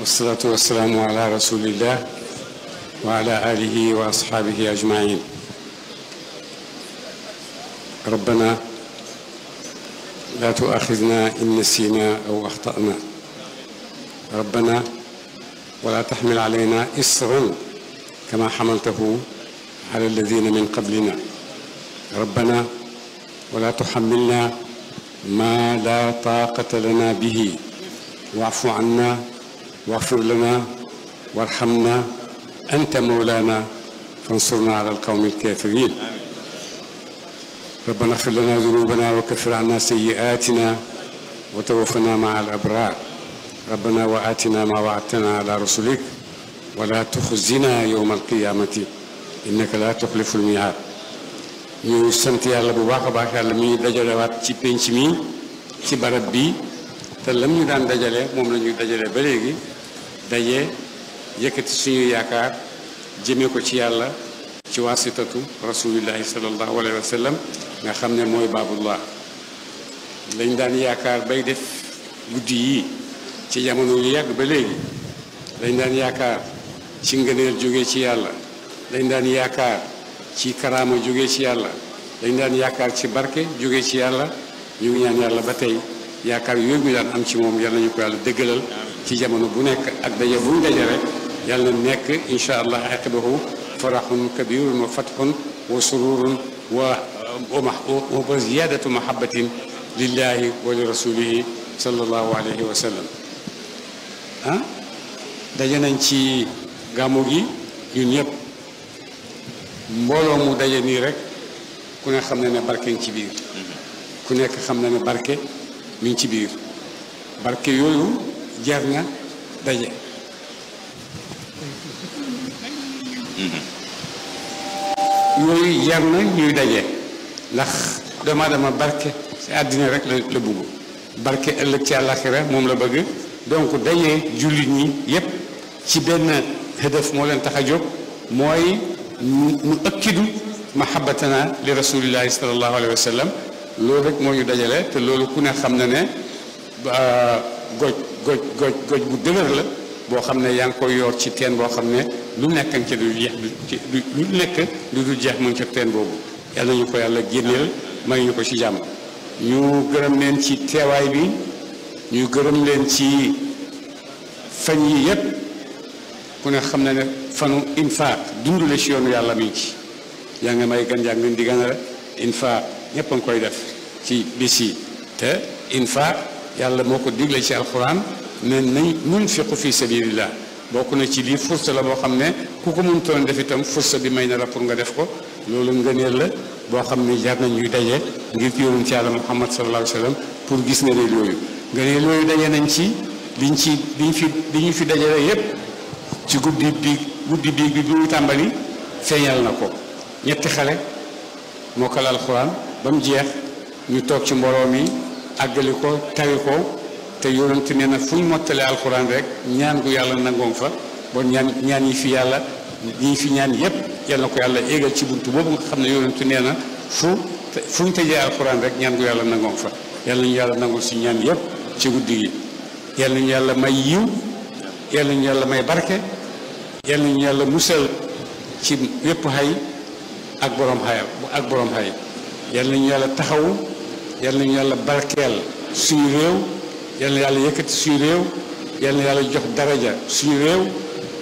والصلاة والسلام على رسول الله وعلى آله وأصحابه أجمعين. ربنا لا تؤاخذنا إن نسينا أو أخطأنا. ربنا ولا تحمل علينا إصرا كما حملته على الذين من قبلنا. ربنا ولا تحملنا ما لا طاقة لنا به واعف عنا واغفر لنا وارحمنا أنت مولانا فانصرنا على القوم الكافرين. ربنا اغفر لنا ذنوبنا وكفر عنا سيئاتنا وتوفنا مع الأبرار. ربنا وآتنا ما وعدتنا على رسلك ولا تخزنا يوم القيامة إنك لا تخلف الميعاد. ñu sant yàlla bu baax a baax yàlla mi dajalewaat ci penc mi ci barab bi te lam ñu daan dajale moom la ñuy dajale ba léegi daje yëkkati suñu yaakaar jëmee ko ci yàlla ci waasitatu rasulillahi sallallahu alayhi wa sallam nga xam ne mooy baabullah. lañ daan yaakaar bay def guddi yi ci jamono yu yàgg ba léegi lañ daan yaakaar ci ngëneel jógee ci yàlla lañ daan yaakaar ci karaama jógee ci yàlla dañ daan yaakaar ci barke jógee ci yàlla ñu ngi ñaan yàlla ba tey yaakaar yooyu ñu daan am ci moom yàlla ñu ko yàlla dëggalal ci jamono bu nekk ak daje bu ñu daje rek yàlla nekk incha allah aqibahu farahun kabirun wa fathun wa sururun wa ziyadatu mahabbatin lillahi wa li rasulihi sallallahu alayhi wa sallam. daje nañ ci gàmmu gi ñun ñëpp mbooloo mu daje nii rek ku ne xam na ne barke ngi ci biir ku nekk xam na ne barke mi ngi ci biir barke yooyu jar na daje. yooyu jar na ñuy daje ndax doomu aadama barke ci àddina rek la bugg barke ëllëg ci àllaaxira moom la bëgg. donc daje jullit ñi yépp ci benn hëdëf moo leen tax a jóg mooy nu ëkkidu mahabbatana li rasulillahi sallallahu alayhi wa sallam. loolu rek moo ñu dajale te loolu ku ne xam na ne goj bu dëgër la boo xam ne yaa ngi koy yor ci teen boo xam ne lu nekk nga ca du jeex lu nekk lu dul jeex mu ngi ca teen boobu. yàlla ñu ko yàlla génneel may ñu ko ci jàmm. ñu gërëm leen ci teewaay bi ñu gërëm leen ci fan yi yépp ku ne xam na ne fanu infaaq dundule ci yoonu yàlla mi ngi ci yaa nga may gan yaa ngeen di ganale infaaq ñépp a ngi koy def ci bis yi te infaaq yàlla moo ko digle ci alquran ne nañ nunfiqu fi sabilillah bokk na ci lii fursa la boo xam ne ku ko mënutoon def itam fursa bi may na la pour nga def ko. loolu ngëneel la boo xam ne jar nañ ñuy daje ngir yonent ci yàlla Muhammad sallallahu alayhi wa sallam pour gis ngëneel yooyu. ngëneel yooyu daje nañ ci li ñu fi dajale yépp ci guddi bi ñu tàmbali feeñal na ko. ñetti xale mokkal alxuraan ba mu jeex ñu toog ci mbooloo mi àggali ko tari ko te yonent nee na fu ñu mottalee alxuraan rek ñaan gu yàlla nangoom fa bon ñaan yi fi yàlla ñi fi ñaan yépp yal na ko yàlla éegal ci buntu boobu nga xam ne yonent nee na fu ñu tëjee alxuraan rek ñaan gu yàlla nangoom fa. yal nañu yàlla nangul si ñaan yépp ci guddi gi. yal nañu yàlla may yiw yal nañu yàlla may barke yal nañu yàlla musal ci yépp xay ak borom xay yal nañu yàlla taxawu yal nañu yàlla barkeel suñu réew yal na yàlla yëkkati suñu réew yal na yàlla jox daraja suñu réew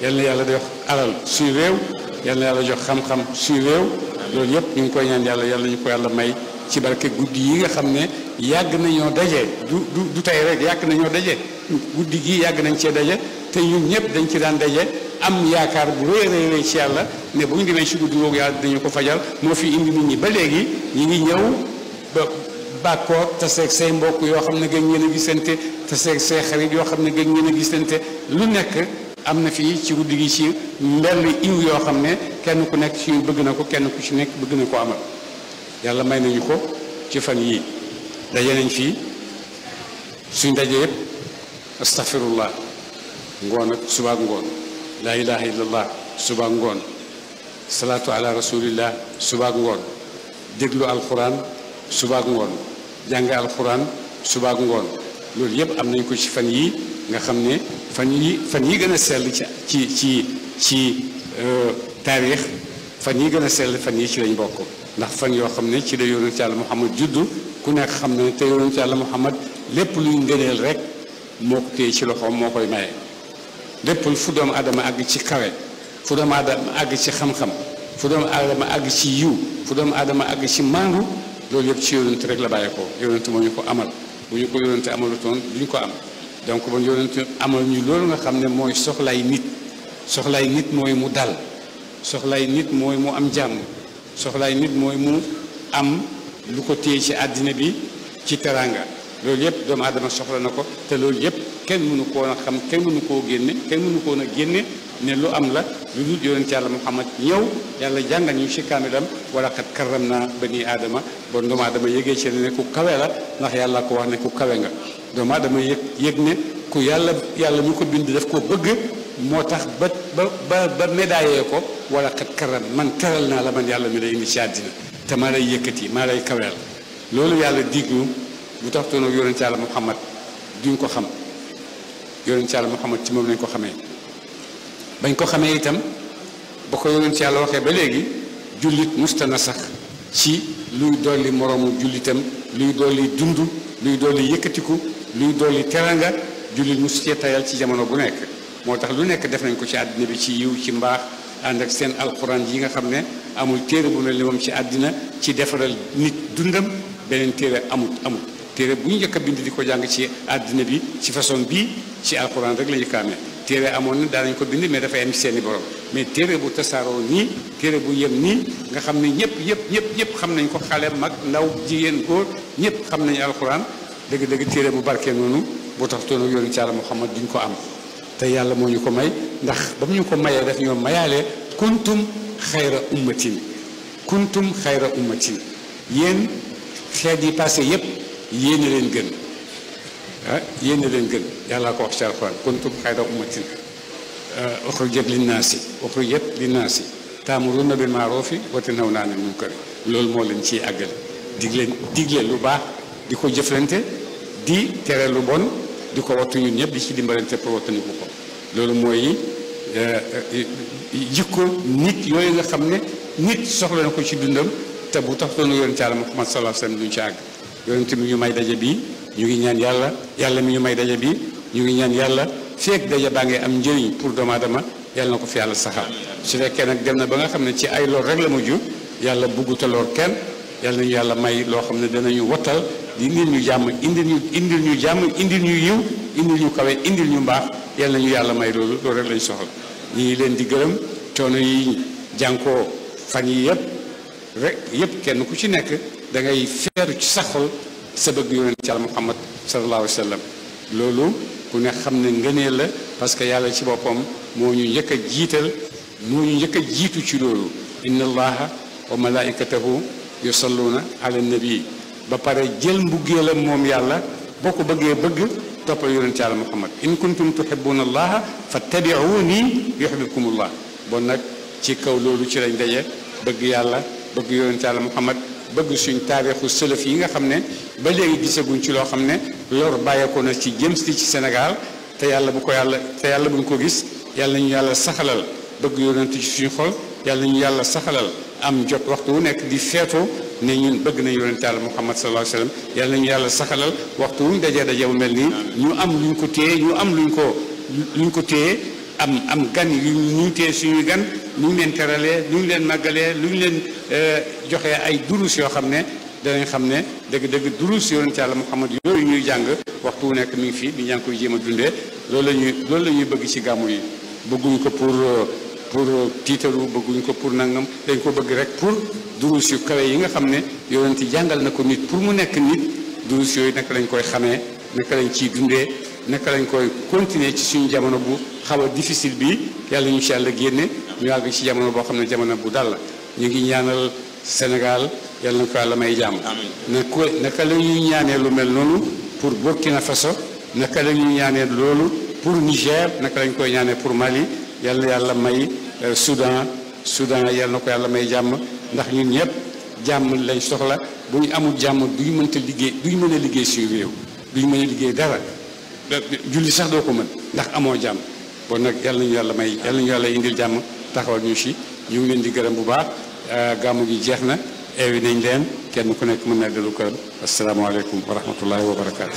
yal na yàlla jox alal suñu réew yal na yàlla jox xam-xam suñu réew. loolu yëpp ñu ngi koy ñaan yàlla ñu ko yàlla may ci barke guddi yi nga xam ne yàgg nañoo daje du tey rek yàgg nañoo daje guddi gi yàgg nañ cee daje te ñun ñëpp dañ ci daan daje am yaakaar bu rëy ci yàlla ne bu ñu demee ci guddi googu yàlla dinañu ko fajal moo fi indi nit ñi ba léegi ñu ngi ñëw ba bàkkoor taseeg say mbokk yoo xam ne gën ngeen a gisante taseeg say xarit yoo xam ne gën ngeen a gisante lu nekk am na fii ci guddi gi ci mbell iw yoo xam ne kenn ku nekk ci ñu bëgg na ko kenn ku ci nekk bëgg na ko amal. yàlla may nañu ko ci fan yii daje nañ fii suñ daje yëpp astaghfirullah ngoon ak subaak ngoon laa ilaha illallah subaak ngoon salaatu ala rasulillah subaak ngoon déglu alquran subaak ngoon jàng alquran subaak ngoon loolu yëpp am nañ ko ci fan yii nga xam ne fan yi gën a sell ci taarix fan yi gën a sell fan yi ci lañ bokk ndax fan yoo xam ne ci la yonent yàlla Muhammad juddu ku nekk xam ne te yonent yàlla Muhammad lépp luy ngëneel rek moo ko téye ci loxoom moo koy maye lépp fu doomu aadama àgg ci kawe fu doomu aadama àgg ci xam-xam fu doomu aadama àgg ci yiw fu doomu aadama àgg ci maandu loolu yëpp ci yonent rek la bàyyi ko yonent moo ñu ko amal bu ñu ko yonent amalutoon duñ ko am donc bon yonent amal ñu loolu nga xam ne mooy soxlaay nit mooy mu dal soxlaay nit mooy mu am jàmm soxlaay nit mooy mu am lu ko téye ci àddina bi ci teraanga loolu yëpp doomu aadama soxla na ko te loolu yëpp kenn mënu koo a xam kenn mënu koo a génne ne lu am la lu dul yonent yàlla Muhammad ñëw yàlla jàngal ñu ci kaamilam wala xat karram naa bani aadama bon doomu aadama yëgee ci ne ku kawe la ndax yàlla ko wax ne ku kawe nga doomu aadama yëg ne ku yàlla mu ko bind daf ko bëgg moo tax ba médaillé ko wala xat karram man teral naa la man yàlla mi lay indi ci àddina te maa lay yëkkati maa lay kaweel loolu yàlla diggu bu tax toon yonent yàlla Muhammad duñ ko xam yonent yàlla Muhammad ci moom lañ ko xamee bañ ko xamee itam ba ko yonent yàlla waxee ba léegi jullit musta na sax ci luy dolli moroomu jullitam luy dolli dund luy dolli yëkkatiku luy dolli teranga jullit mus cee tayal ci jamono bu nekk moo tax lu nekk def nañ ko ci àddina bi ci yiw ci mbaax ànd ak seen alxuraan yi nga xam ne amul téere bu mel ni moom ci àddina ci defaral nit dundam beneen téere amul téere bu ñu njëkk a bind di ko jàng ci àddina bi ci façon bii ci alxuraan rek la ñu kaamee téere amoon na daanañ ko bind mais dafay am seeni borom mais téere bu tasaaroo nii téere bu yem nii nga xam ne ñëpp xam nañ ko xale mag ndaw jigéen góor ñëpp xam nañu alxuraan dëgg-dëgg téere bu barkee noonu boo tax toon yonent yàlla Muhammad duñ ko am te yàlla moo ñu ko may ndax ba mu ñu ko mayee daf ñoo mayaale kuntum xayra ummatin yéen xeet yi passé yépp yéen a leen gën yéen a leen gën yàlla ko wax ci alxuraan kuntum xayra ummatin uxrijat linnaasi ta'muruna bil ma'rufi wa tanhawna 'anil munkar loolu moo leen ciy àggale digle lu baax di ko jëflante di tere lu bon di ko wattu ñun ñëpp di ci dimbalante pour wattandiku ko loolu mooy jikko nit yooyu nga xam ne nit soxla na ko ci dundam te bu tax doon yonent yàlla Muhammad sallallahu alayhi wasallam duñ ci àgg yonent mi ñu may daje bi ñu ngi ñaan yàlla mi ñu may daje bi ñu ngi ñaan yàlla feek daje baa ngi am njëriñ pour doomu aadama yàlla na ko fi yàlla saxal su fekkee nag dem na ba nga xam ne ci ay lor rek la mujj yàlla bugguta lor kenn yàlla nañu yàlla may loo xam ne danañu wattal di indil ñu jàmm indil ñu jàmm indil ñu yiw indil ñu kawe indil ñu mbaax yàlla nañu yàlla may loolu rek lañu soxla ñu ngi leen di gërëm coono yi jànkoo fan yi yëpp kenn ku ci nekk da ngay feeru ci sa xol sa bëgg yonent yàlla Muhammad sallallahu alayhi wa sallam loolu ku ne xam ne ngëneel la parce que yàlla ci boppam moo ñu njëkk a jiital moo ñu njëkk a jiitu ci loolu inna allaha wa malaikatahu yusalluna ala nabi ba pare jël mbuggeelam moom yàlla boo ko bëggee bëgg toppal yonent yàlla Muhammad in kuntum tuhibbuna allaha fattabi'uni yuhibbukumullah bon nag ci kaw loolu ci lañ daje bëgg yàlla bëgg yonent yàlla Muhammad bëgg suñ taarixu sëlëf yi nga xam ne ba léegi gisaguñ ci loo xam ne lor bàyyeekoo na ci jëm si ci Sénégal te yàlla buñ ko gis yàlla ñu yàlla saxalal bëgg yonent ci suñu xol yàlla ñu yàlla saxalal am jot waxtu wu nekk di feetoo ne ñun bëgg nañ yonent yàlla Muhammad sallallahu alayhi wa sallam yàlla ñu yàlla saxalal waxtu wuñ daje bu mel nii ñu am luñ ko téye ñu am luñ ko téye am gan yu ñu téye suñuy gan lu ñu leen teralee lu ñu leen màggalee lu ñu leen joxee ay durus yoo xam ne danañ xam ne dëgg-dëgg durus yonent yàlla Muhammad yooyu ñuy jàng waxtu wu nekk mi ngi fii di ñaa ngi koy jéem a dundee loolu la ñuy bëgg ci gàmmu yi bëgguñ ko pour tiitaru bëgguñ ko pour nangam dañ ko bëgg rek pour durus yu kawe yi nga xam ne yonent jàngal na ko nit pour mu nekk nit durus yooyu naka lañ koy xamee naka lañ ciy dundee naka lañ koy continuer ci suñu jamono bu xaw a difficile bi yàlla ñu ci yàlla génne ñu àgg ci jamono boo xam ne jamono bu dal la ñu ngi ñaanal Sénégal yàlla na ko yàlla may jàmm naka la ñuy ñaanee lu mel noonu pour Burkina Faso naka la ñuy ñaanee loolu pour Niger naka lañ koy ñaanee pour Mali yàlla may Soudan yàlla na ko yàlla may jàmm ndax ñun ñëpp jàmm lañ soxla bu ñu amul jàmm duñu mën a liggéey suñu réew duñu mën a liggéey dara julli sax doo ko mën ndax amoo jàmm bon nag yàlla nañu yàlla may yàlla nañu yàlla indil jàmm taxawal ñu si ñu ngi leen di gërëm bu baax gàmmu gi jeex na eewi nañ leen kenn ku nekk mën na dellu këram asalaamaaleykum wa rahmatullahi wa barakaatu.